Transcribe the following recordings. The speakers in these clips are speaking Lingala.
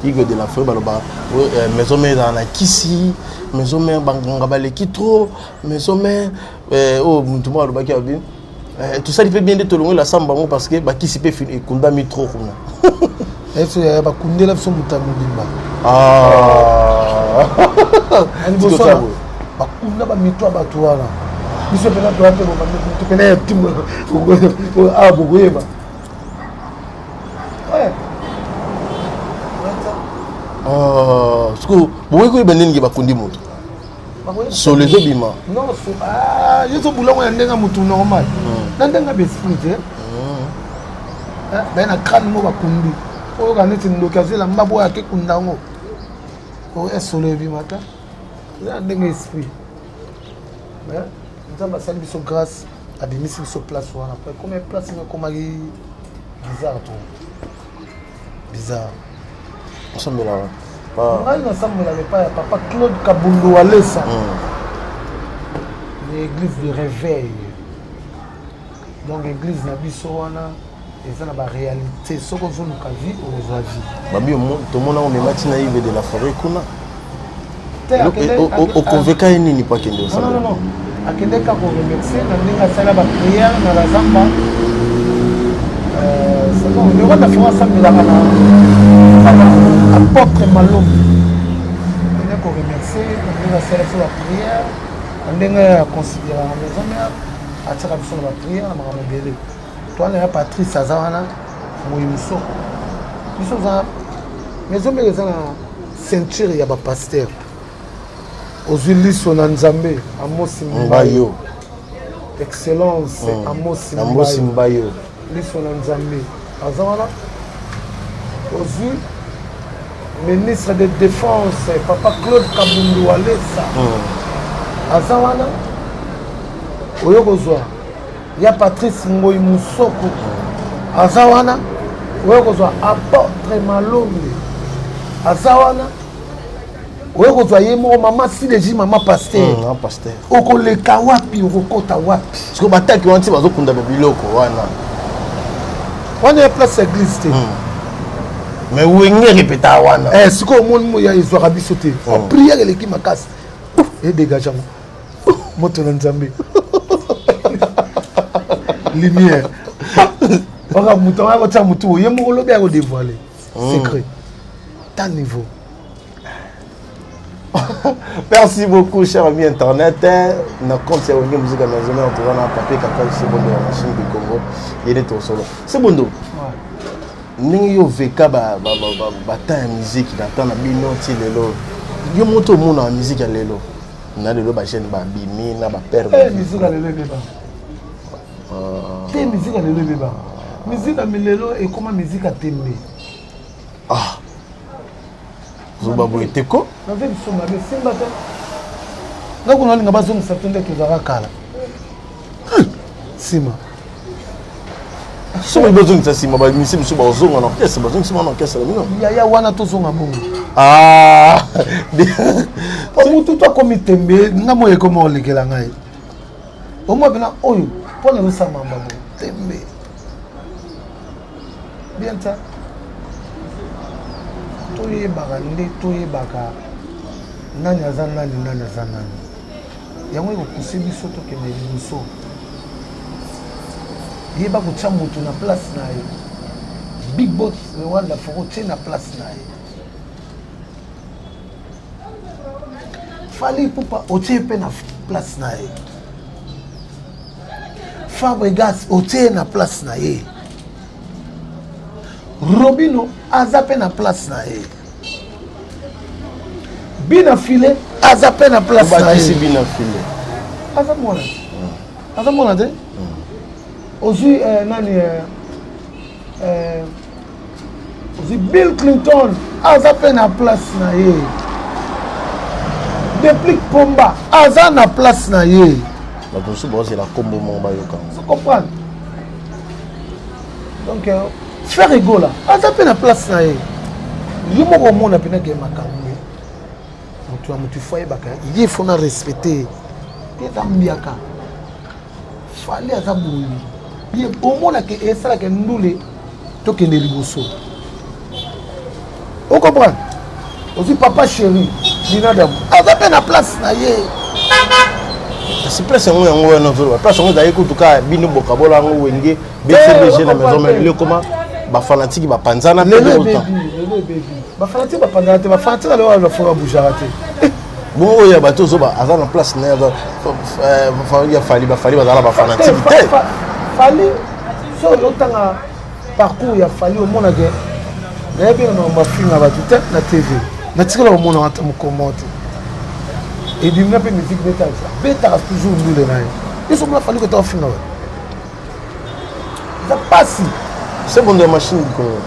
Igwe de la Forêt baloba euh, maison mère ezala na kisi, maison mère banganga baleki trop, maison mère euh, oyo oh, mutu moko alobaki abi euh, tosali mpe bien nde tolongoli la samba yango parce que bakisi mpe ekundami trop kuna. Eso ya bakundela biso moto ya mobimba. Ah. Liboso bakunda bamito ya bato wana biso mpena toya te moto mpena ya timo awa bokoyeba. Ah, sikoyo bokoki koyeba ndenge bakundi moto solo ezobima ah, yo ozobulango ya ndenge ya motu normal na ndenge ya baesprit te baye na crane mo bakundi oyoka neti ndoki azwi elamba boyo ake kunda yango esolo ebima ta eza na ndenge esprit. Nzambe asali biso grâce, abimisi biso place wana po ekomi place ngo ekomaki bizarre, trop bizarre. Osambelaka? Ngai nasambelaka epai ya papa Claude Kabundu Walesa, l'église de réveil. Donc église na biso wana eza na baréalité, soki ozoluka vie, okozwa vie. Babi tomona omema ntina Yves de la Forêt kuna, okonveka ye nini po akende? Osambela? Non, akende kaka koremercier na ndenge asala baprière na bazamba. C'est bon, le roi de la forêt asambelaka na apôtre Malombe. Akende koremercier na ndenge asala biso baprière, na ndenge aconsidéraka maison mère, atiaka biso na baprière na makambo ebele. Towana ya Patrice aza wana moyi mosoko. Biso oza maison mère eza na ceinture ya bapasteur. Ozwi liso na Nzambe Amosi Mbayo, excellence Amosi. Amosi Mbayo. Liso na Nzambe aza wana. Ozwi ministre de défense papa Claude Kabundu Walesa aza wana. Oyo kozwa ya Patrice Ngoi Musoko aza wana. Oyo kozwa apôtre Malombe aza wana. Oyo kozwa ye moko mama Sileji, mama pasteur. Pasteur. Okoleka wapi? Okokota wapi? Siko bataki wana ti bazokunda babiloko wana. Wana ya place ya église te. Mais Wenge répéta wana. Eh, sikoyo omoni ya ezwaka biso te. Prière eleki makasi, edégage yango. Moto na Nzambe, lumière oka moto wana kotia motu, ye moko lobi akodévoile secret ta niveau. Merci beaucoup, cher ami internet. Na compte ya Wenge Musique Maison Mère, toza na Pape Kaka Sebondo ya machine du Congo. Yede to solo. Sebondo. Ndenge yo veka ba ba ba ba temps ya musique na temps na bino ti lelo. Yo moto omona musique ya lelo. Na lelo ba jeune ba bimi na ba père. Eh, musique ya lelo ebeba. Te, musique ya lelo ebeba. Musique ya lelo ekoma musique ya tembe. Ah. Zoba boye te ko. Naza biso mabe simba te. Nga kuna olinga bazongisa to nde tozalaka kala nsima. Soki bazongisa nsima, bamisi biso bazonga na orchestre, bazongisa na orchestre na bino. Yaya wana tozonga bongo. Ah. Po mutu to akomi tembe, nga moyo ekoma olekela ngai. Omwa mpena oyo mpo na ezosala mambo tembe bien ta. Toyebaka nde toyebaka nani aza nani, nani aza nani. Yango ekopuse biso tokende liboso. Yeba kotia moto na place na ye. Big Boss Rwanda foko tie na place na ye. Fally Ipupa otie mpe na place na ye. Fabregas otie na place na ye. Robino aza mpe na place na ye. Bina File aza mpe na place na ye. Bina File. Aza mwana, aza mwana te. Ozwi nani, ozwi Bill Clinton aza mpe na place na ye. Deplik Pomba aza na place na ye. Bato mosusu bazela nkombo moko bayoka. Comprendre? Donc Ferre Gola aza mpe na place na ye. Yo moko omona mpena ke makambo moto ya motu fo ayebaka ye, fo na respecte te. Eza mbiaka. Fally aza boye, ye omonaka esalaka ndule tokende liboso. Ocomprendre? Ozwi papa chéri Binadamu, aza mpe na place na ye. Kasi place yango, yango wana ozoloba, place yango ezali kutu kaka bino bokabola yango, Wenge BCBG na Maison Mère. Lelo ekoma bafanatike bapanzana mpe. Lelo ebebi, lelo ebebi. Bafanatike bapanzana te, bafanatike lelo bafoka bougeaka te. Bongo oyo ya bato ozoba aza na place na ye ya Fally, baFally bazala bafanatike te. Fally, so ozotanga parcours ya Fally, omonake nayebi na makambo afinga bato te na TV, natikala komonaka ata mokomo te. Edimina mpe musique beta, betaka toujours ndule na ye. Yeso mona Fally kota ofinga bato, eza pasi. Seconde ya machine du Congo,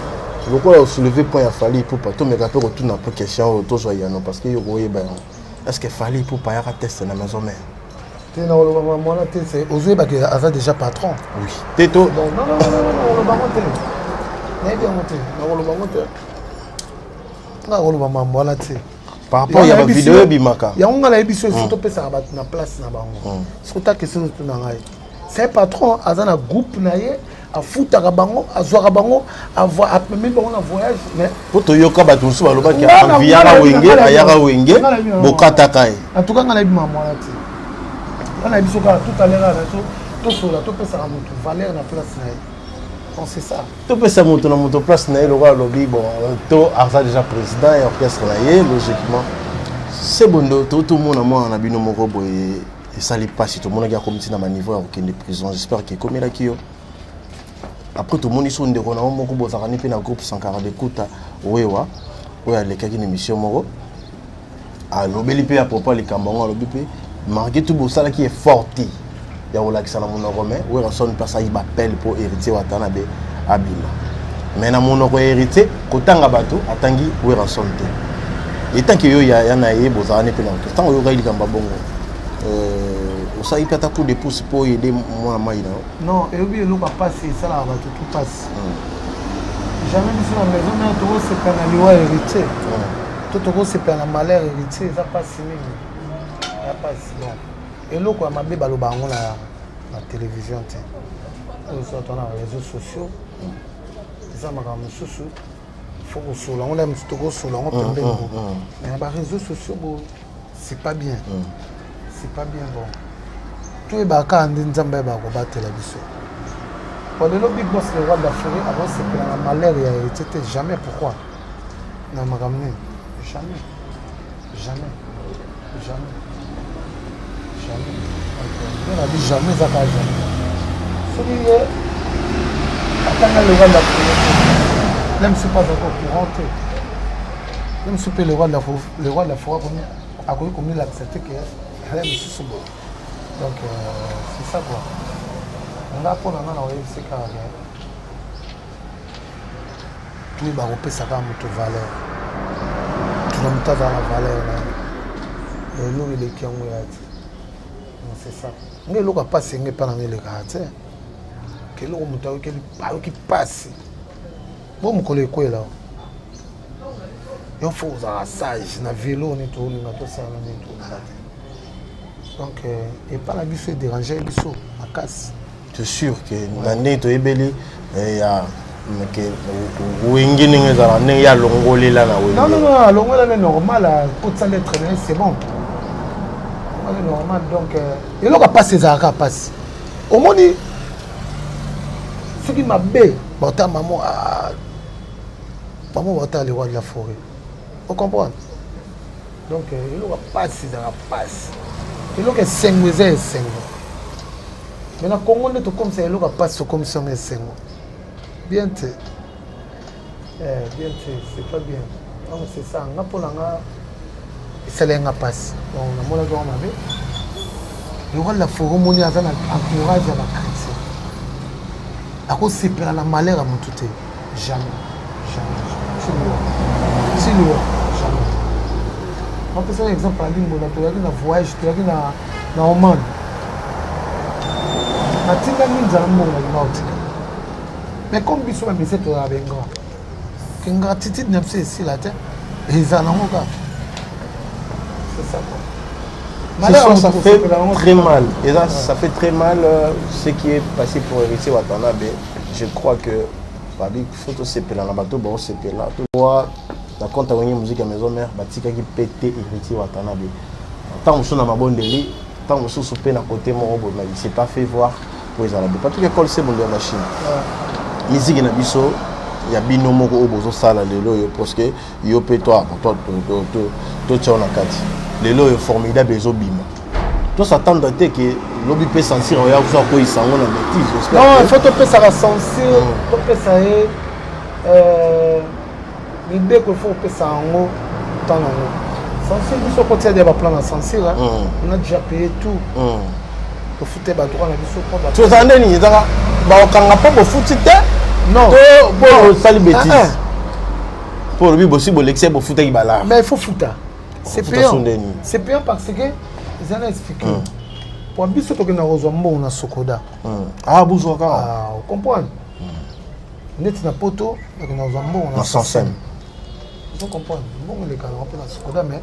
lokola osoulever point ya Fally Ipupa, tomeka mpe kotuna mpe question oyo, tozwa yano, parce que yo koyeba yango. Est ce que Fally Ipupa ayaka test na Maison Mère? Te, na koloba mwana te, ozoyebake aza déjà patron. Oui, te to. Non, non, non, non, nakoloba yango te, nayebi yango te, nakoloba yango te, nga koloba mambo wana te. Par rapport ya bavideo ebimaka. Yango nga nayebi so esi topesaka bato na place na bango. Soki ta question otuna ngai, c'est patron, aza na groupe na ye, afutaka bango, azwaka bango, amemi bango na voyage, mais Po toyoka bato mosusu balobaki ayaka Wenge, ayaka Wenge, bokataka ye. En tout cas, nga nayebi mambo wana te. Nga nayebi so kaka tout à l'heure na so tosola, topesaka motu valeur na place na ye. Donc c'est ça. Topesa moto na moto place na ye. Lokola alobi, bon, to aza déjà président ya orchestre na ye, logiquement Sebondo to tomona mwana na bino moko boye esali mpasi. Tomonaki akomi ntina baniveau ya kokende prison. J'espère ke ekomelaki yo. Après tomoni so ndeko na yo moko bozalaka ni mpe na groupe Sankara de Kuta Wewa, oyo alekaki na émission moko, alobeli mpe à propos ya likambo yango. Alobi mpe malgré tout bosalaki effort te ya kolakisa na monoko, mais Werrason mpe asalaki bapele mpo Héritier Watanabe abima, mais na monoko ya Héritier kotanga bato atangi Werrason te. Etanke yo ya na ye bozala ne mpe na orchestre, ntango oyokaki likambo ya bongo, osalaki mpe ata coup de pouce mpo oyede mwana mai na yo? Non, eyobi eloko ya mpasi esalaka bato tu mpasi. Jamais biso na Maison Mère tokosepela na liwa Héritier to tokosepela na malheur Héritier. Eza mpasi mingi, ya mpasi. Bon, eloko ya mabe baloba yango na télévision te. Oyo so to na réseaux sociaux, eza makambo mosusu, faut kosola yango na mosusu, tokosola yango pembeni bo, mais na baréseaux sociaux bo, c'est pas bien, c'est pas bien. Bon, toyebaka kaka nde Nzambe ayebaka kobatela biso. Bon, lelo Big Boss le roi de la forêt akosepela na malheur ya Héritier te, jamais. Pourquoi? Na makambo nini? Jamais, jamais, jamais, jamais. Nde nabi jamais, eza kaka jamais. Soki ye atanga le roi de la forêt, même si pas azalaki au courant te, même si mpe le roi de la forêt akoki komilakisa te ke ya mosusu boye. Donc c'est ça quoi. Nga mpo na nga na oyebisi kaka ke toyeba kopesa kaka moto valeur, tuna moto azala na valeur na ye, eloko eleki yango ya te. Donc c'est ça. Nga eloko ya pasi enge epa na nga elekaka te, ke eloko moto ayoki pasi bo mokolo ekwela yo, faut ozala sage na velo nini tolinga tosala nini tolinga te. Donc epa na biso edérange biso makasi. C'est sûr que na ndenge toyebeli ya ke Wenge ndenge ezala, ndenge ya longolela na Wenge. Non, non, non, alongola ne normal, akotisa lettre na ye, c'est bon, wana normal. Donc eloko ya pasi ezalaka pasi. Omoni soki mabe bauta mamo mamo bauta le roi de la forêt, ocomprendre? Donc eloko ya pasi ezalaka pasi, eloko esengo eza esengo. Mais na Congo nde tokomisa eloko ya pasi, tokomisa yango esengo. Bien te, bien te, c'est pas bien. Donc c'est ça. Nga mpo na nga esala nga mpasi. Donc namonaki yango mabe. Le roi de la forêt, omoni aza na entourage ya bachrétien, akosepela na malheur ya motu te, jamais, jamais, siliwa siliwa, jamais. Napesaka exemple ya Limbola. Toyaki na voyage, toyaki na Oman, natindaki nzala, mbongo nalinga kotika, mais comme biso bamise tozala benga ingratitude na biso esila te, eza nango kaka. C'est ça quoi. Ça fait très mal. Et là, ça fait très mal ce qui est passé pour Héritier Watanabe. Je crois que Babi, faut tosepela na bato baosepela. Toa. Na compte ya Wenge Musique ya Maison Mère, batikaki mpe te Héritier Watanabe. Ntango mosusu na mabondeli, ntango mosusu mpe na côté moko boye, mais il s'est pas fait voir po ezala be. Patrick Ekol, se bondo ya machine. Musique na biso ya bino moko oyo bozosala lelo oyo, parce que yo mpe toi totia na kati lelo oyo Formidable ezobima, tos'attendre te ke lobi mpe censure oya kozwa koyisa yango na bêtise. Non, il faut topesaka censure, topesa ye mibeko, il faut kopesa yango ntango yango censure. Biso kotia dia baplan na censure, on a déjà payé tout, tofute badroit na biso mpo Tozala nde nini? Ezaka bakokanga mpo bofuti te? Non. To mpo osali bêtise, mpo olobi bosi bolekisi, bofutaki balare? Mais il faut futa, c'est payant, c'est payant, parce que eza na expliqué po biso tokenda kozwa mbongo na SOCODA. Ah, bozwa kaka? Comprendre, neti na Poto bakenda kozwa mbongo na SACEM. Ozo comprendre, mbongo elekaka mpe na SOCODA, mais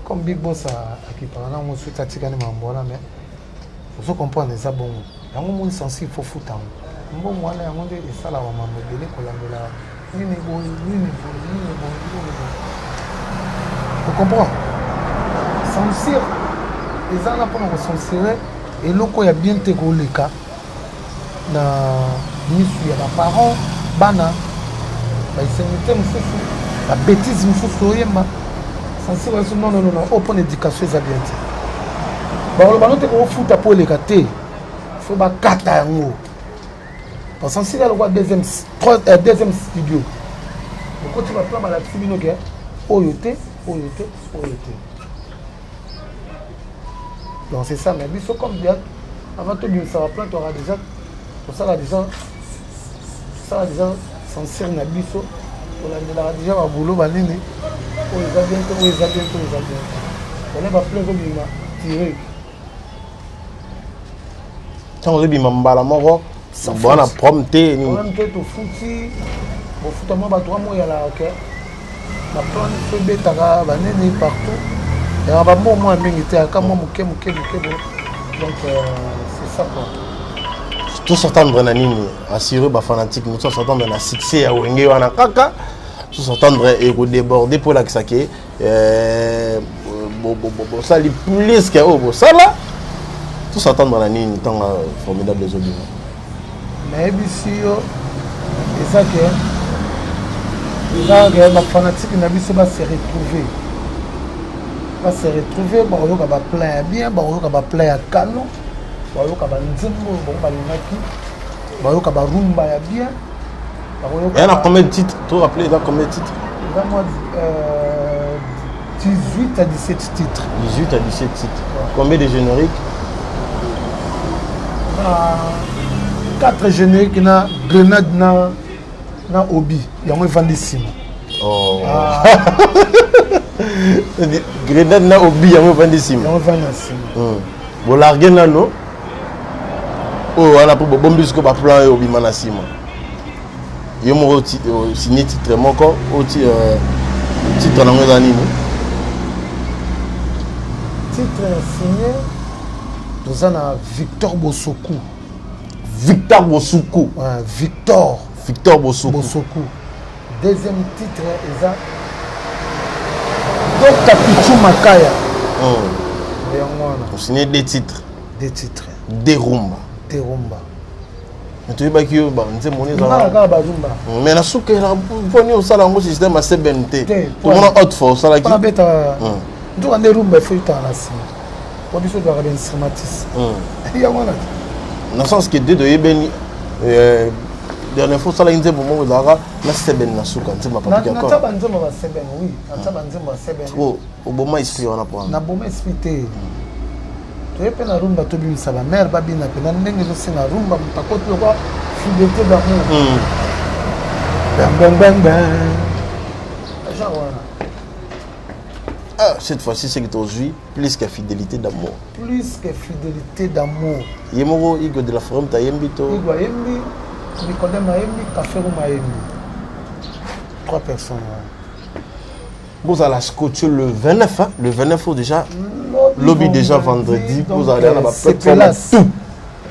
comme Big Boss akipaka nango, soki atikani mambo wana, mais ozo comprendre, eza bongo. Yango moni censure, il faut futa yango. Mbongo wana, yango nde esalaka mambo ebele, kolandela nini boye, nini boye, nini boye, nini boye. Ocomprend, censure eza wana mpona kocensurer eloko ya bien te koleka na misu ya baparent, bana, baesengi te mosusu, babêtise mosusu oyemba. Censure biso, non, non, non, oyo mpona éducation eza bien te. Bakoloba no te, kofuta mpo eleka te, faut bakata yango. Censure alokwa deuxième, deuxième studio, okoti baplan, balakisi bino ke oyo te, oyo te, oyo te. Donc c'est ça. Mais biso comme bien avant tobimisa baplan, toaka déjà, tosala déjà, tosala déjà censure na biso, tolandelaka déjà babulo banini, oyo eza bien te, oyo eza bien te, oyo eza bien te. Ole baplan ezobima tire. Ntango ozobima mbala moko, bona problème te? Problème te, tofuti, bofuta mwa bato wa moyalaka ke baplan so ebetaka banini partout, yaka bambongo mwa mingi te, aka mwa moke moke moke bo. Donc c'est ça quoi. Tos'attendre na nini? Assurer bafanatique mosu, tos'attendre na succès ya Wenge wana kaka, tos'attendre ekodéborde mpo olakisa ke bosali plus ke oyo bosala. Tos'attendre na nini ntango Formidable ezobima? Nayebisi yo, eza ke eza ke bafanatike na biso base retrouver, base retrouver, bakoyoka baplan ya bien, bakoyoka baplan ya kano, bakoyoka banzembo oyo bango balingaki, bakoyoka barumba ya bien. Bakoyoka. Na combien de titres? To rappeler, eza combien de titres? Eza mwa 18 à 17 titres. 18 à 17 titres. Combien de génériques? Na 4 génériques, na grenade na obi, yango evandi nsima. Oh. Ah. Grenade na obi, yango evandi nsima. Yango evandi na nsima. Bolarge nano oyo wana mpo bobombi siko baplan oyo obima na nsima. Yo moko signe titre moko oyo, titre nango eza nini? Titre ya signe, toza na Victor Bosoku. Victor Bosuku. Ouais, Victor. Victor Bosuku. Bosoku. Deuxième titre eza Dr Pichu Makaya. Yango wana. Osigne deux titres. Deux titres. Deux rumba. Deux rumba. Mais toyebaki yo banzembo ni kaka barumba. Mais na suka mponi osala yango système ya seben te, tomona haute fois osalaki. Nabeta nzoka nde rumba efo etala na nsima, po biso tozalaka bainstrumentiste, yango wana. Na sens que de toyebeni, dernière fois osalaki nzembo moko ezalaka na seben na suka, nzembo ya Papiki. Natia banzembo ba seben, oui, natia banzembo ya seben. Oboma esprit wana po? Naboma esprit te. Toye mpe na rumba, tobimisa bamare, babina mpena ndenge ezosenga rumba. Moto akoti lokwa fidélité d'amour, bang bang bang, genre wana. Ah, cette fois-ci, c'est que tozwi plus que fidélité d'amour. Plus que fidélité d'amour. Ye moko Igo de la Forum tayembi to? Igo ayembi, Nicodème ayembi, Café Ruma ayembi, trois personnes, ouais. Bozala scotché le 29, hein? Le 29 déjà, lobi déjà, vendredi, bozala na baplateforme tout,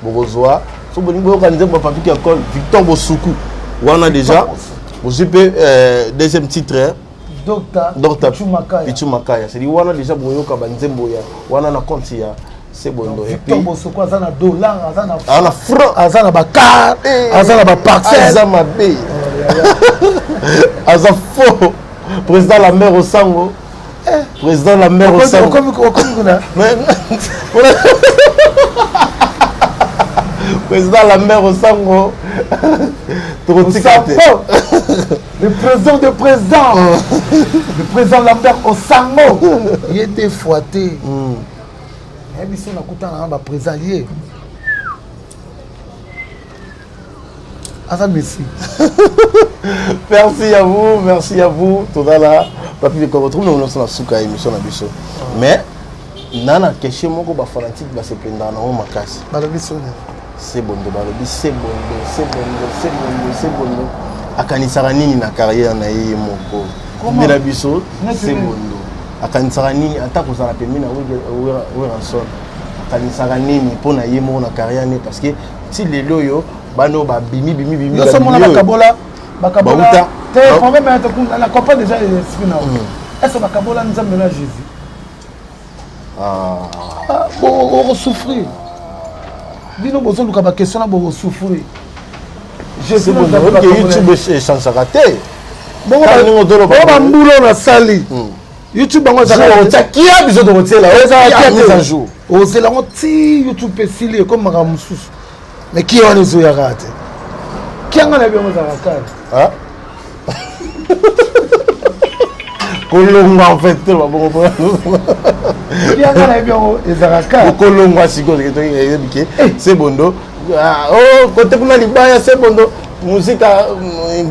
bokozwa. So bolingi boyoka nzembo ya Papiki Akol, Victor Bosuku wana déjà, bozwi mpe deuxième titre. Docteur Docteur Pichu Makaya. Pichu Makaya. C'est-à-dire wana déjà boyoka ba nzembo ya wana na compte ya Sebondo et Victor puis Bosoko aza na dollar, aza na ana franc, aza na ba car, aza na ba parcelle. Aza mabe. Aza faux. Président la mère Osango. Président la mère Osango. Okomi okomi kuna. Mais président la mère Osango. Tokotika te. Osango. Le président de président. Le président Lambert Osango. Il était fouetté. Nayebi so nakutana na baprésident ye aza messi. Merci à vous, merci à vous. Tozala Papi de Congo, trouve nous na suka émission na biso. Mais nana question moko ba fanatique ba se plaindre na makasi. Balobi soni? Sebondo, balobi Sebondo, Sebondo, Sebondo, Sebondo akanisaka nini na carrière na ye moko? Comment? Nde na biso. Neti nini? Sebondo akanisaka nini ata kozala pembeni na Werrason? Akanisaka nini mpo na ye moko na carrière ne? Parce que ti lelo oyo bana oyo babimi bimi bimi Nyonso mona babimi oyo. Bakabola bakabola Bauta. Te, problème ya te kuna na comprend déjà esprit na est ce bakabola Nzambe na Jésus? Ah. Ah, okosouffrir, bino bozoluka baquestion na bokosouffrir. Jésus na Sebondo Nzambe oke bakabola. YouTube echangeaka te. Bongo Kaka ndenge ozoloba. Bongo bambula oyo nasali YouTube bango ezalaka Jour otia kia, biso tokotiela ezalaka kia te. mise à jour. Ozela yango ti YouTube esili, ekomaka mosusu, mais kia wana ezoyaka te. Kianga na yango ezalaka kaka. Ah. Kolongwa en fait te, babongo Kianga na yango ezalaka kaka. Kolongwa sikoyo toyebi ke Sebondo, ah, oh, kote kuna libaya Sebondo musika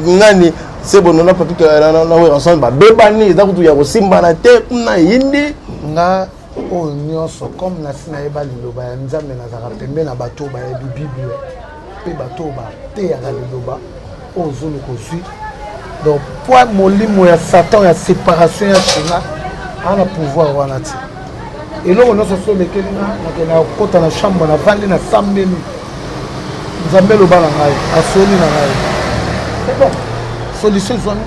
nani Sebondo na Papi na Werrason babebani, eza kutu ya kosimbana te kuna eyindi. Nga oyo nyonso, comme nasi nayeba liloba ya Nzambe, nazalaka pembe na bato oyo bayebi Bible mpe bato oyo bateyaka liloba oyo ozoluka ozwi. Donc po molimo ya Satan ya séparation ya shinga aa na pouvoir wana ti eloko nyonso so elekeli nga, nakendaka kokɔta na chambre, navandi, nasambeli Nzambe, eloba na ngai, asoli na ngai, c'est bon, solution ezwami.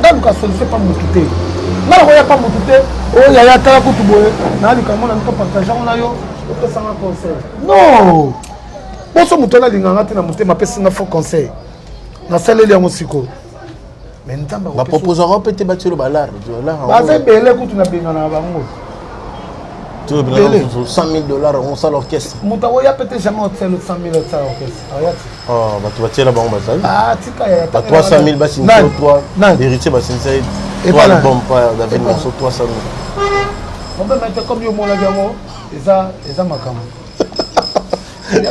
Nga luka solution pa motu te, nga nakoya pa motu te. Oyo yaya, tala kutu boye, naluka yango na miko partage yango na yo, opesanga conseil. Non, boso moto wana alinganga te na motema, apesinga faux conseil, nasaleli yango sikoyo, mais Nzambe akopesa. Baproposaka mpe te batielo balare? Baza ebele kutu, nabengana na bango. Ebele. 100 000 $ osala orchestre. Moto akoya pe te, jamais otialo 100 000 otiala orchestre, aya te. Oh, bato batiela bango bazali. Ah, tika yaya. Ba 300 000 basinisa. Nani? 3 Nani? Héritier basinisa ye Epa 3 nani? album pa David Epa Morceau 300 000. Problème ete comme yo omonaki yango, eza makambo.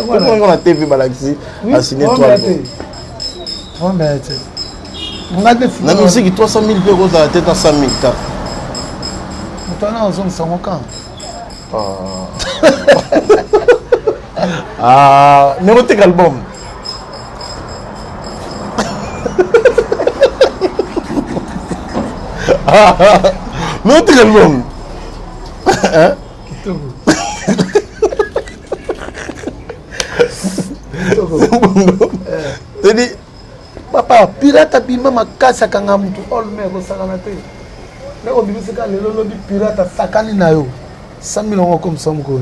Omonaki na TV balakisi asine 3 album. Problème te, nga nde. Na musique 300 000 mpe ekozala te, ta 100 000 kaka. Moto wana azongisa yango kan. Ah, mais oteka album. Mais oteka album. Kitoko, kitoko. Tedi. Papa pirate abima makasi, akanga motu olme ekosakana te. Ndenge obimisika lelo, lobi pirate asakani na yo 100 000 yango okomisa mokolo.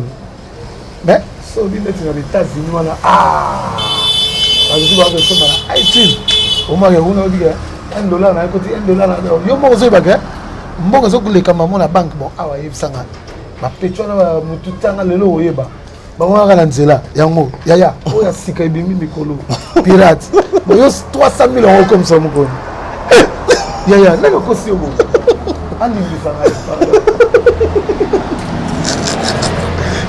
Mais so obi neti na États-Unis wana, bazusu bakosomba na iTunes, omaka kuna obika 1 dollar na ekoti 1 dollar na yo moko, ozoyebaka mbongo ezokoleka mamo na banque. Bon, awa ayebisanga bapetro wana, motu tanga lelo oyeba bango kaka na nzela yango. Yaya oyo ya sika ebimi mikolo pirate yo 300 000 yango okomisa mokolo. Yaya, ndenge okosi yo bongo, alimbisa ngai, pardon.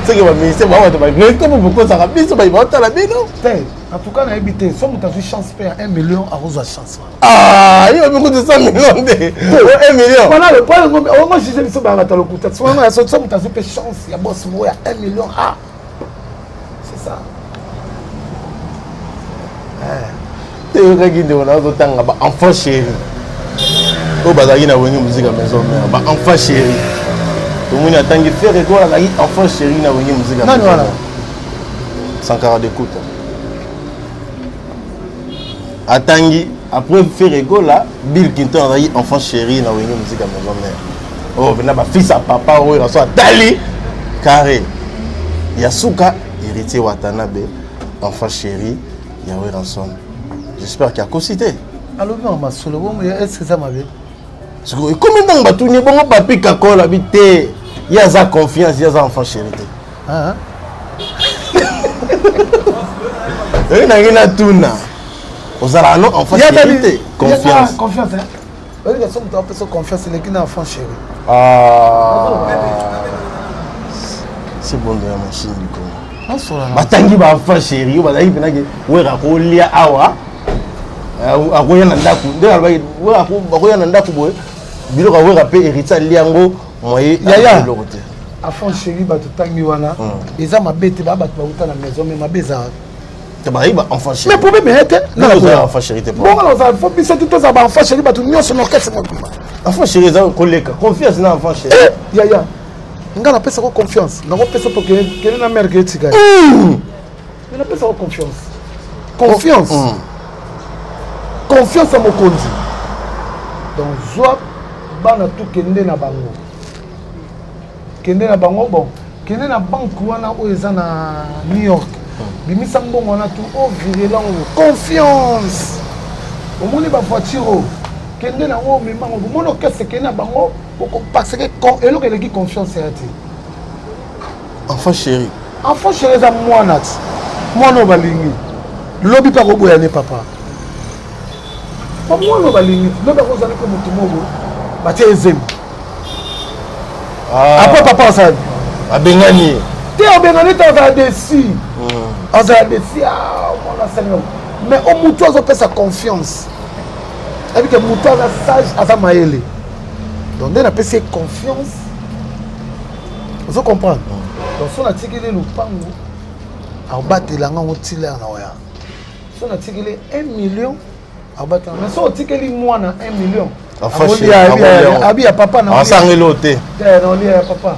Soki baministère bao bato bavérité po bokosaka biso, bayi baotala bino. Te, en tout cas nayebi te so moto azwi chance mpe ya 1 million, akozwa chance wana. Ah, yo mikutu 100 million te, 1 million. Wana ongo juge biso baya bato ya lokuta. So wana so moto azwi mpe chance ya boss moko ya 1 million, ah, c'est ça. Eyokaki ndeko na azotanga ba enfant chéri oyo bazalaki na Wenge Musica Maison Mère. Ba enfant chéri tomoni, atangi Ferre Gola azalaki enfant chéri na Wenge Musica. Nani wana? Sankara de Kuta atangi. Après Ferre Gola, Bill Clinton azalaki enfant chéri na Wenge Musica Maison Mère. Oh, vena ba fils à papa oyo aso atali carré. Ya suka Héritier Watanabe, enfant chéri ya Werrason. J'espère qu'il akosi te. Alobi na masolo bongo est-ce que eza mabe? Sikoyo ekomi ntango batuni bongo Papi Kakol abi te, ye aza confiance, ye aza enfant chéri te. Ah. Oyo nangi natuna ozalaka no enfant chéri te, confiance. Confiance hein. Oyo so moto apesa confiance eleki na enfant chéri. Ah. C'est bon de la machine du Congo. Batangi ba enfant chéri yo bazalaki mpenza ke Wera akolia awa akoya na ndako nde alobaki Wera akoya na ndako boye biloko ya Wera mpe Héritier alia yango moye Yaya. eloko te. Enfant chéri bato tangi wana eza mabe te, ba bato bauta na maison mais mabe eza te, bazalaki ba enfant chéri. Mais problème eye te. Nani ozala enfant chéri te? Bongo nazala fo biso te tozala ba enfant chéri bato nyonso na orchestre mobimba. Enfant chéri eza koleka confiance na enfant chéri. Yaya, nga napesako confiance, nakopesa mpo kende na mare ke etika ye, mais napesako confiance, confiance, confiance ya mokonzi. Donc zwa bana tu, kende na bango, kende na bango. Bon, kende na banque wana oyo eza na New York, bimisa mbongo wana tu, ovirela yango. Confiance, omoni bavoiture oyo, kende nango, omema yango. Omoni orchestre, kende na bango, parce que eloko eleki confiance ya te. Enfant chéri. Enfant chéri eza mwana ti mwana oyo balingi lobi mpe akoboya ne papa. Mwana oyo balingi lobi akozala mpe motu moko batie ezemi. Après papa asali abengani ye. Te, abengani te, azala desi, azala desi. Mwana asali, mais o motu azopesa confiance, abike motu aza sage, aza mayele. Donc nde napesi ye confiance, ozo comprendre? Donc so natikeli lopango, akobatela nga ngo tila na oya. So natikeli 1 million, akobatela. Mais so otikeli mwana 1 million, abi ya papa. Asangeli te. Naolia ya papa.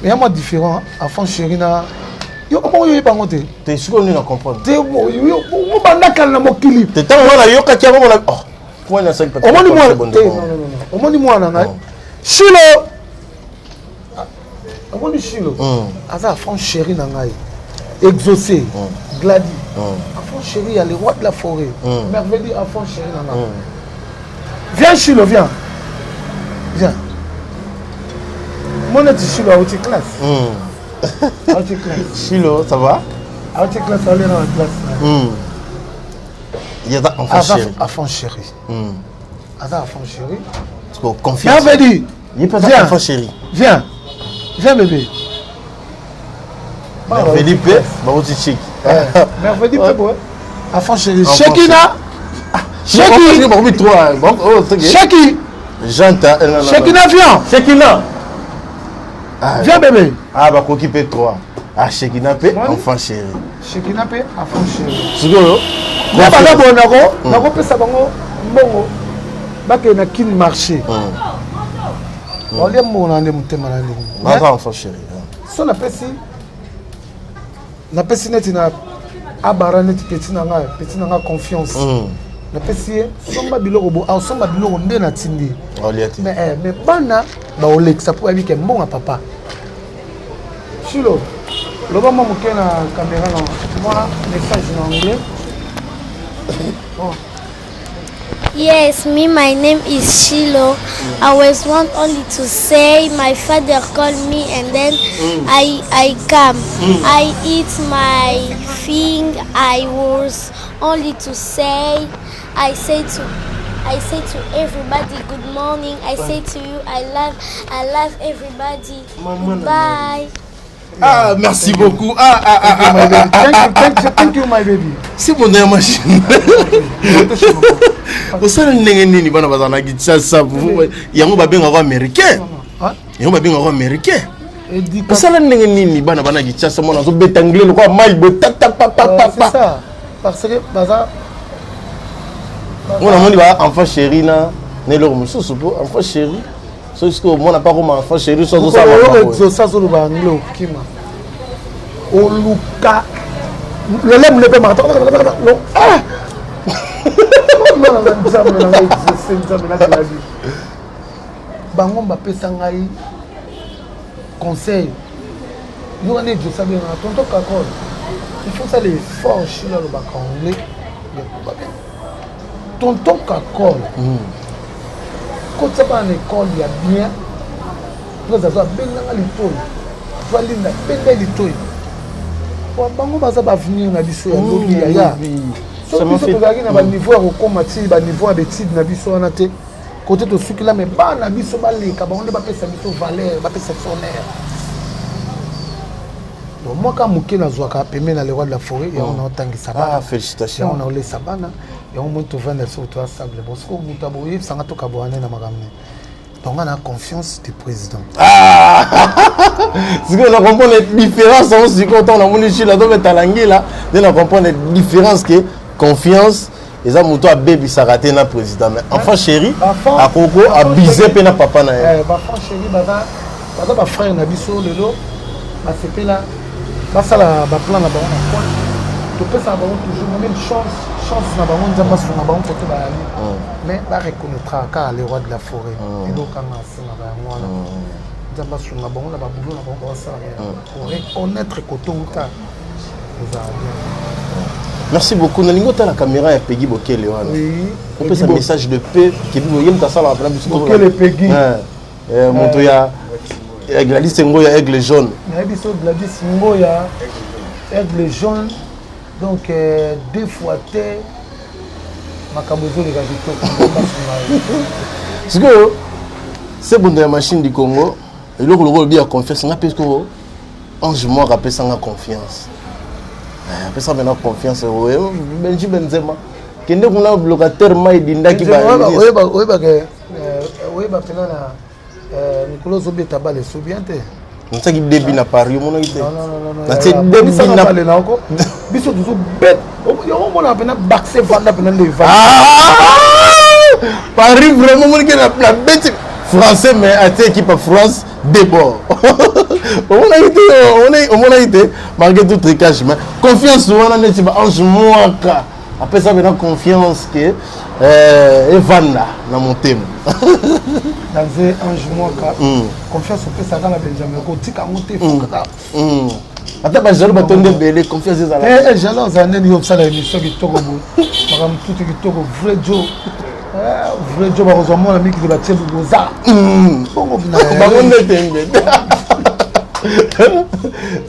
Mais ya mwa différent, enfant chéri na yo bongo yoyeba yango te. Te, sikoyo nini na comprendre? Te, obanda kala na mokili. Te, ntango wana ayokaki yango mona omoni mwana te, omoni mwana ngai Shilo, omoni Shilo aza enfant chéri na ngai, Exaucé, Gladi enfant chéri ya le roi de la forêt, Merveille enfant chéri na ngai. Viens Shilo, viens, viens. Mona ti Shilo auti classe, auti classe. Shilo, ça va? Auti classe, aolia na classe. Aza enfant chéri. Enfant chéri, aza enfant chéri. Confiance. Merveille. Ye mpe aza enfant chéri. Viens, viens bébé. Merveille mpe bauti chiki. Merveille mpe boye enfant chéri. Shekina, Sheki bakomi trois. Sheki. Janta. Shekina, viens. Shekina. Viens bébé. Ah, bakoki mpe trois. Ah, Shekina mpe enfant chéri. Shekina mpe enfant chéri. Sikoyo na baza boye, nako nakopesa bango mbongo, bakende na Kine marché, baolia mbongo na nde motema na ndenge. Baza enfant chéri. So napesi neti na abara neti petit na ngai, petit na ngai confiance, napesi ye somba biloko bo asomba biloko nde natindi. Olia te. Mais bana baolekisa mpo bayebi ke mbongo ya papa. Shilo, loba mwa moke na caméra na mwa message na anglais. Oh. Yes, me, my name is Shiloh. I was want only to say my father called me and then I come. I eat my thing. I was only to say I say to everybody good morning. I say to you I love everybody. Goodbye. Ah, merci beaucoup. Ah, ah, ah, ah, ah, ah. Thank you, thank you, thank you my baby. Si bon ya machine osala ndenge nini? Bana bazala na Kinshasa, yango babengaka américain, yango babengaka américain. Osala ndenge nini? Bana bana Kinshasa, mwana azobeta anglais lokola mai boye C'est tatapapapapa. ça, parce que baza Ngo namoni ba enfant chéri na eloko mosusu, mpo enfant chéri soki sikoyo omona mpa koma enfant chéri so azosala oyo makambo. Exaucé azoloba anglais, okima oluka lolemu lepe maka. Nga naza Nzambe na ngai, exauce Nzambe na Gladys. Bango bapesa ngai conseil. Yoka nde exauce abengaka tonton Kakol. Il faut sala effort, Shila alobaka anglais. Tonton Kakol. Kotisa bana na école ya bien. Prince azo abenganga litoi. Azwa Linda benda litoi. Po bango baza ba avenir na biso ya lobi ya ya. So biso tozalaki na ba niveau ya kokoma ti ba niveau ya betide na biso wana te. Kote tosukila me bana biso baleka bango nde bapesa biso valeur, bapesa biso honneur. Donc moi ka moke nazwaka pembeni na le roi de la forêt, yango naotangisa bana. Ah, félicitations. Yango naolesa bana, yango moi tovanda biso toya sable. Bon sikoyo moto aboyebisanga tokabwana na makambo ne. Donc on a confiance du président. Ah! Sikoyo na comprendre différence yango sikoyo ntango namoni Chila azobeta ngila nde na comprendre différence ke confiance eza moto abebisaka te na président, mais enfant chéri akoko abise mpe na papa na ye. Bafant chéri baza bafrère na biso. Lelo basepela basala baplan na bango na coin, topesaka bango toujours même chance, chance na bango. Nzambe asunga bango kote bayali, mais bareconnaîtra kaka le roi de la forêt. Elokanga asengaka yango wana. Nzambe asunga bango na babulo na bango baosalaka, koreconnaître kotonga ezala bien. Merci beaucoup. Nalingi otala caméra ya Pegi Bokele wana, opesa message de paix. Kebi ye moto asalaka mpena biso. Bokele Pegi. Moto ya Gladys Ngoya, aigle jaune. Nayebi so Gladys Ngoya, aigle jaune. Donc deux fois te makambo ezoleka kitoko. Sikoyo Sebondo ya machine du Congo, eloko lokola olobi ya confiance, nga mpe sikoyo Ange Mwaka apesanga confiance, apesa mpena confiance. Benji Benzema kende kuna, locataire mai edindaki. Oyeba mpena na mikolo ozobeta bale so bien te. Natiaki debi na Paris, omonaki te? Natie debi na biso tozobeta yango, omona mpena bakse vanda mpena nde. Paris vraiment, omonaki na beti français, mais atie équipe ya France debord, omonaki te? Omonaki te? Malgré tout tricage, mais confiance wana neti ba Ange Mwaka apesa mpena confiance ke evanda na motema. Danze Ange Mwaka, confiance opesaka na Benjamin, kotika yango te, fo kaka. Ata bajaloux batondi ebele, confiance ezala. Jaloux azala ndeni? Yo osala émission kitoko boye, makambo tutu kitoko, vrai jo, vrai jo, bakozwa mwana mikili batie boza bongo. Bango nde tembe.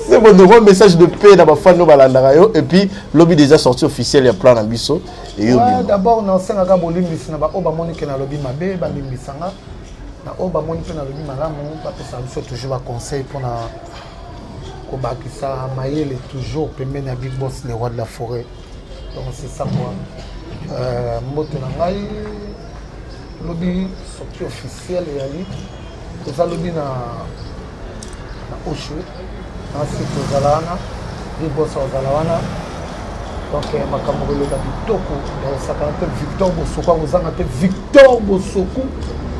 C'est bon, donc message de paix na bafan no balandaka yo, et puis lobi déjà sortie officielle ya plan na biso. Ouais, d'abord nasengaka bolimbisi na baoyo bamoni ke nalobi mabe, balimbisanga. Na oyo bamoni mpe nalobi malamu, bapesaka biso toujours baconseil mpona kobakisa mayele, toujours pembeni ya big boss, le roi de la forêt. Donc c'est ça quoi. Mbote na ngai, lobi sortie officielle eyali, toza lobi na Oshe nasi, tozala wana, big boss azala wana. Donc makambo koleka kitoko ya kosakana te. Victor Bosoko akozanga te. Victor Bosoko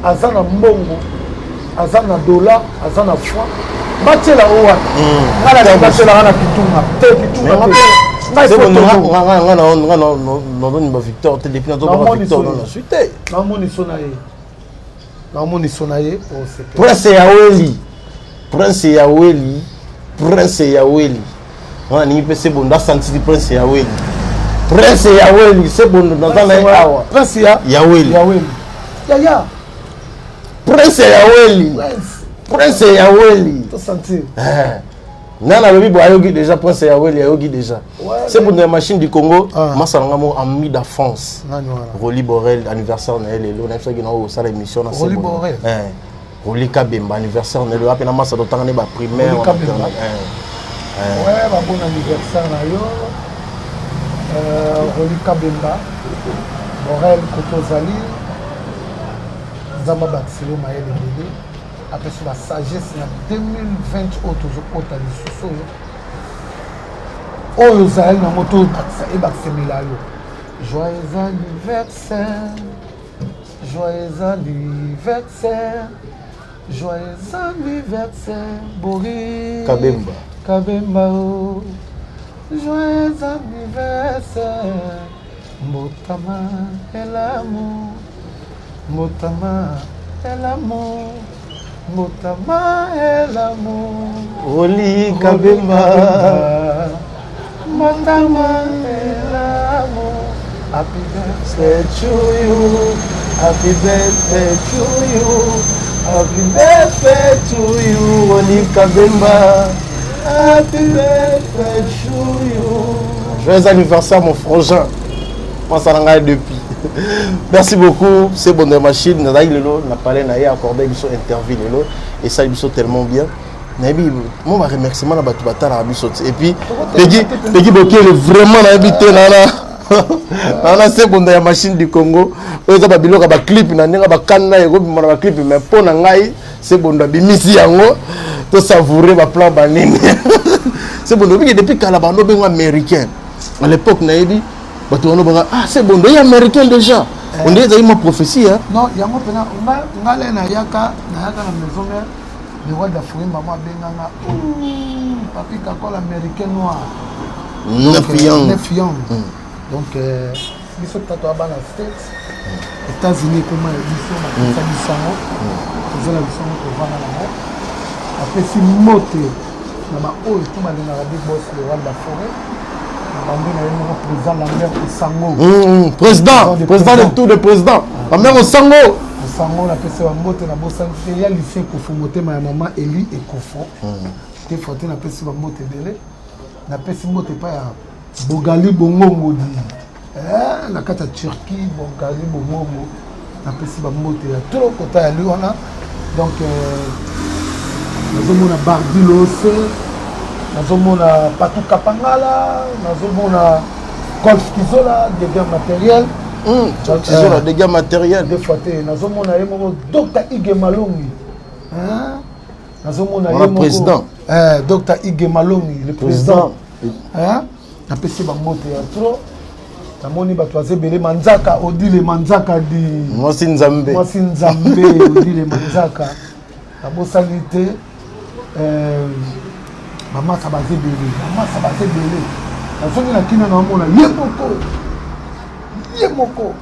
aza na mbongo, aza na dollar, aza na franc. Batiela o wana, ngai nalingi batielaka na kitunga te, kitunga te. Ngai nazonimba Victor te depuis nazobaka Victor no nazwi te. Namoniso na ye, namoniso na ye. Prince Yaweli, Prince Yaweli, Prince Yaweli wana alingi mpe Sebondo asantisi Prince Yaweli, Prince Yaweli. Sebondo naza na ye awa. Prince ya Yaweli. Yaweli yaya. Prince Yaweli, Prince Yaweli. Tosentir. Nga nalobi bo ayoki déjà Prince Yaweli, ayoki déjà Sebondo ya machine du Congo. Masala nga moko ami d'enfance, Roli Borel, anniversaire na ye lelo. Nayebisaki na oyo osala émission na Roli Borel. Roli Kabemba, anniversaire na lelo ape na masa totanga ne baprimaire. Ouais, babon anniversaire na yo, Roli Kabemba Borel. Koto ozali, Nzambe abakiseli yo mayele ebele, apesi basagesse na 2020 oyo tozokota lisusu. Oyo ozali nango to ebakisemela yo. Joyeux anniversaire, joyeux anniversaire, joyeux anniversaire Boris Kabemba. Kabemba, oh. Joyeux anniversaire. Mbotama elamu, mbotama elamu, mbotama elamu. Roli Kabemba. Mbotama elamu. Happy birthday to you. Happy birthday to you. Happy birthday to you, Roli Kabemba. Happy birthday to you. Joyeux anniversaire, mon frangin. Pense à l'anglais depuis. Merci beaucoup. C'est bon de machine. Nazali lelo na parlé na ye accordé biso interview lelo et ça biso tellement bien. Nayebi mo ba remerciement na bato batalaka biso te. Et puis Peggy Peggy Bokele vraiment nayebi te nana nana se bonda ya machine du Congo oyo eza ba biloko ba clip na ndenge ba kanna ekobima na ba clip mais mpo na ngai se bondo abimisi yango to savourer ba plan banini se bondo obiki depuis kala bando bengo américain à l'époque nayebi bato wana banga ah c'est bon ye américain déjà eh. On dirait ezali mwa prophétie hein? Non, yango mpena nga le nayaka nayaka na maison mère, le roi d'Afrique mama abenganga papi Kakol américain noir. Neuf young. Neuf young. Donc euh, biso tata ya bana States, États-Unis ekoma ya biso, bapesa biso yango, tozala biso yango, tovanda nango. Apesi mbote na baoyo to balingaka big boss le roi de la forêt, na bandi na ye moko président Lambert Osango. Président, président de tout le président Lambert Osango. Osango, napesi bambote, nabosani te ya Lucien Ekofo, motema ya mama Eli Ekofo te fois te. Napesi bambote ebele, napesi mbote epai ya Bogali Bongongo di eh, na kati ya Turquie. Bogali Bongongo, napesi bambote ya trop kota ya li wana. Donc euh, nazomona Bardi Lose, nazomona Patou Kapangala, nazomona Golf Kizola, dégâts matériel. Kizola dégâts matériel. Deux fois te, nazomona ye moko Dr Ige Malongi. Hein? Nazomona ye moko président. Eh, Dr Ige Malongi le président, hein? Napesi bambote ya trop, namoni bato baza ebele. Manzaka Odile, Manzaka di mwasi Nzambe. Mwasi Nzambe Odile Manzaka, nabosani te. Euh, bamasa baza ebele, bamasa baza ebele. Nazongi na kina, naomona ye moko, ye moko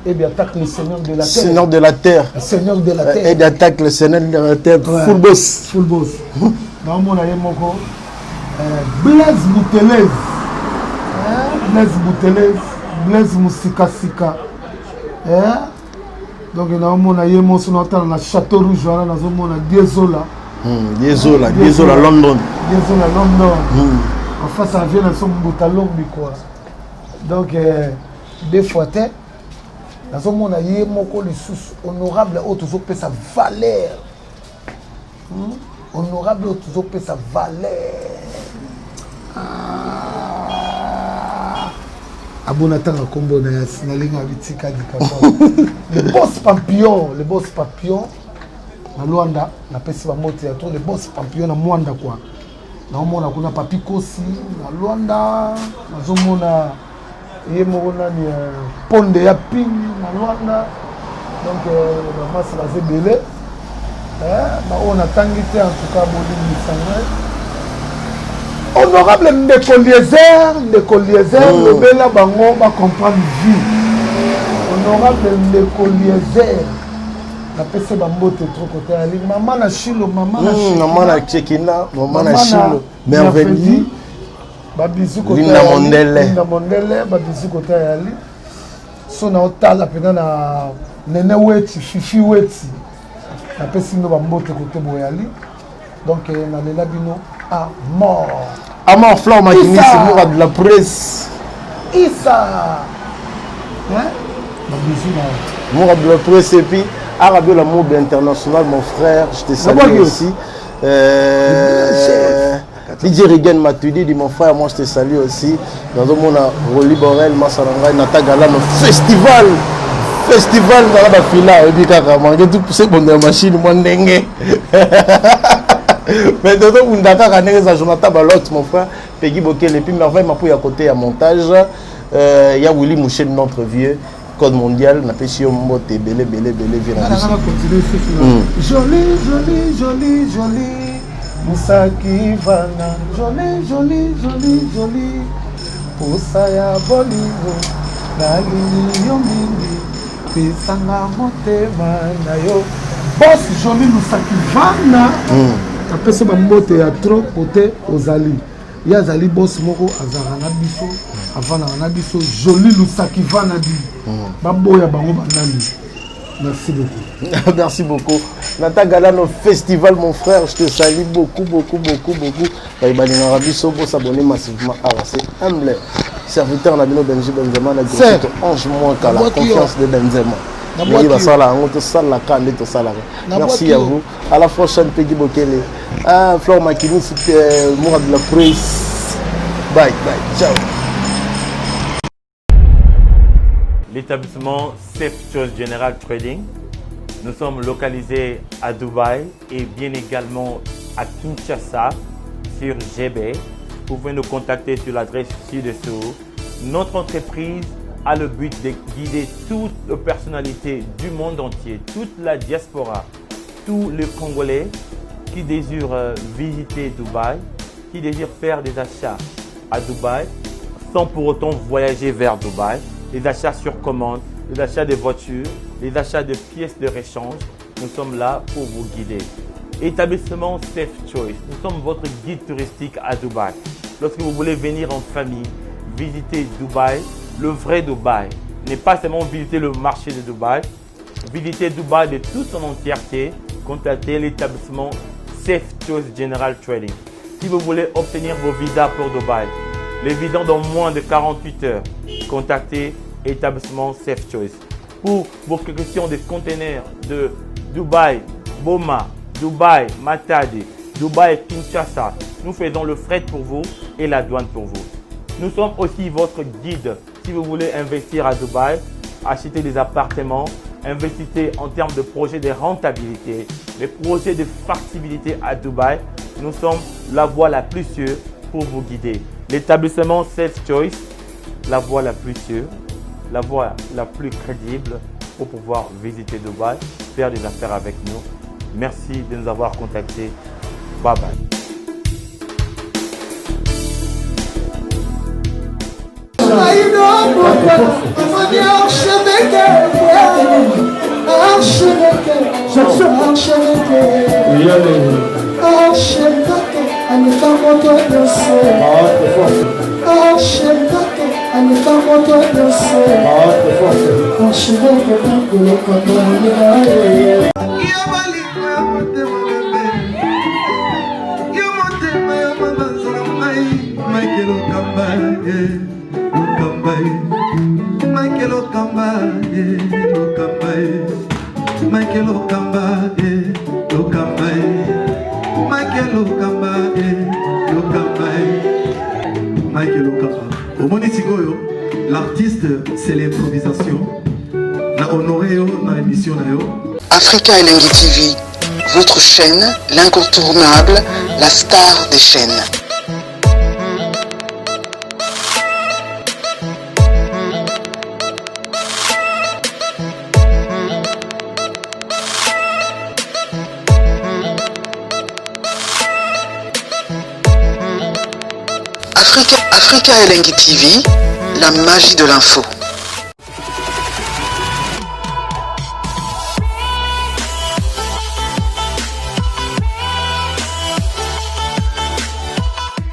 Ebi attaque le seigneur de la terre. Seigneur de la terre. Seigneur de la terre. Ebi attaque le seigneur de la terre. Ouais. Full boss. Full boss. Naomona ye moko Blaise Boutelez. Blaise Boutelez, Blaise Musikasika. Eh? Donc naomona ye moso, naotala na Château Rouge wana, nazomona Diezola. Diezola, Diezola London. Diezola London. En face à vieux na so Mbuta Lombi quoi. Donc euh, deux fois te, nazomona ye moko lisusu honorable oyo tozopesa valeur. Honorable oyo tozopesa valeur. Ah. Abona ntanga nkombo na ya nalinga bitika dikaka, le boss Papillon, le boss Papillon na Lwanda, napesi bambote ya trop, le boss Papillon na Mwanda quoi. Naomona kuna Papi Kosi na Lwanda, nazomona ye moko nani Ponde ya Ping na Lwanda. Donc bamasi baza ebele, baoyo natangi te, en tout cas bolimbisa ngai. Honorable ndeko Liezer, ndeko Liezer, lobela bango bacomprendre vie. Honorable ndeko Liezer, napesi bambote trop kota yali mama na Shilo, mama na Mama na Chekina, mama na Shilo Merveille. Babizu. Linda Mondele. Linda Mondele, babizu kota yali so na otala mpena na Nene Weti, Fifi Weti, napesi bino bambote kote boyali. Donc nalela bino à mort. À mort. Flore Makinisi, Moura de la presse. Isa, hein? Babizu na Moura de la presse et puis Arabio la Moube international, mon frère, je te salue aussi. DJ Regan Matuidi dit mon frère, moi je te salue aussi. Dans le monde, Rolly Borel, Massarangai, Natagalano, festival, festival dans la fila, et puis kaka, malgré tout, c'est bon de la machine, moi ndenge. Mais dans le monde, kaka, ndenge, Jonathan Balot, mon frère, Peggy Bokel, et puis Merveille Mapouille à côté à montage, il y a Willy Mouchet, notre vieux. Code mondial, napesi yo mbote ebele ebele ebele, vie na biso. Joli, joli, joli, joli Musaki vana, joli, joli, joli, joli, posa ya bolingo. Nalingi yo mingi, pesa nga motema na yo. Boss Jolie Lusaki Vana, napesi ba mbote ya trop kote ozali. Ye azali boss moko azalaka na biso, avandaka na biso. Jolie Lusaki Vana di baboya bango banani. Merci beaucoup. Merci beaucoup. Nata Galano Festival, mon frère, je te salue beaucoup, beaucoup, beaucoup, beaucoup. Balingaka biso, pour s'abonner massivement. Ah, c'est humble. Serviteur Nabino Benji Benzema, la grosse Ange Mwaka, la confiance de Benzema. Merci à vous. À la prochaine, Peggy Bokele. Ah, Flore Makini, Mourad de la Presse. Bye, bye. Ciao. L'établissement Safe Choice General Trading. Nous sommes localisés à Dubaï et bien également à Kinshasa sur GB. Vous pouvez nous contacter sur l'adresse ci-dessous. Notre entreprise a le but de guider toutes les personnalités du monde entier, toute la diaspora, tous les Congolais qui désirent visiter Dubaï, qui désirent faire des achats à Dubaï, sans pour autant voyager vers Dubaï, les achats sur commande, les achats de voitures, les achats de pièces de rechange. Nous sommes là pour vous guider. Établissement Safe Choice, nous sommes votre guide touristique à Dubaï. Lorsque vous voulez venir en famille, visiter Dubaï, le vrai Dubaï, n'est pas seulement visiter le marché de Dubaï, visiter Dubaï de toute son entièreté, contactez l'établissement Safe Choice General Trading. Si vous voulez obtenir vos visas pour Dubaï, les visas dans moins de 48 heures, contactez établissement Safe Choice. Pour vos questions de conteneurs de Dubaï, Boma, Dubaï, Matadi, Dubaï, Kinshasa, nous faisons le fret pour vous et la douane pour vous. Nous sommes aussi votre guide si vous voulez investir à Dubaï, acheter des appartements, investissez en termes de projets de rentabilité, des projets de factibilité à Dubaï. Nous sommes la voie la plus sûre pour vous guider. L'établissement Safe Choice, la voie la plus sûre, la voie la plus crédible pour pouvoir visiter Dubaï, faire des affaires avec nous. Merci de nous avoir contactés. Bye bye. L'artiste, c'est l'improvisation. Na honoré yo na émission na yo. Africa Elengi TV, votre chaîne, l'incontournable, la star des chaînes. Africa Elengi TV, la magie de l'info.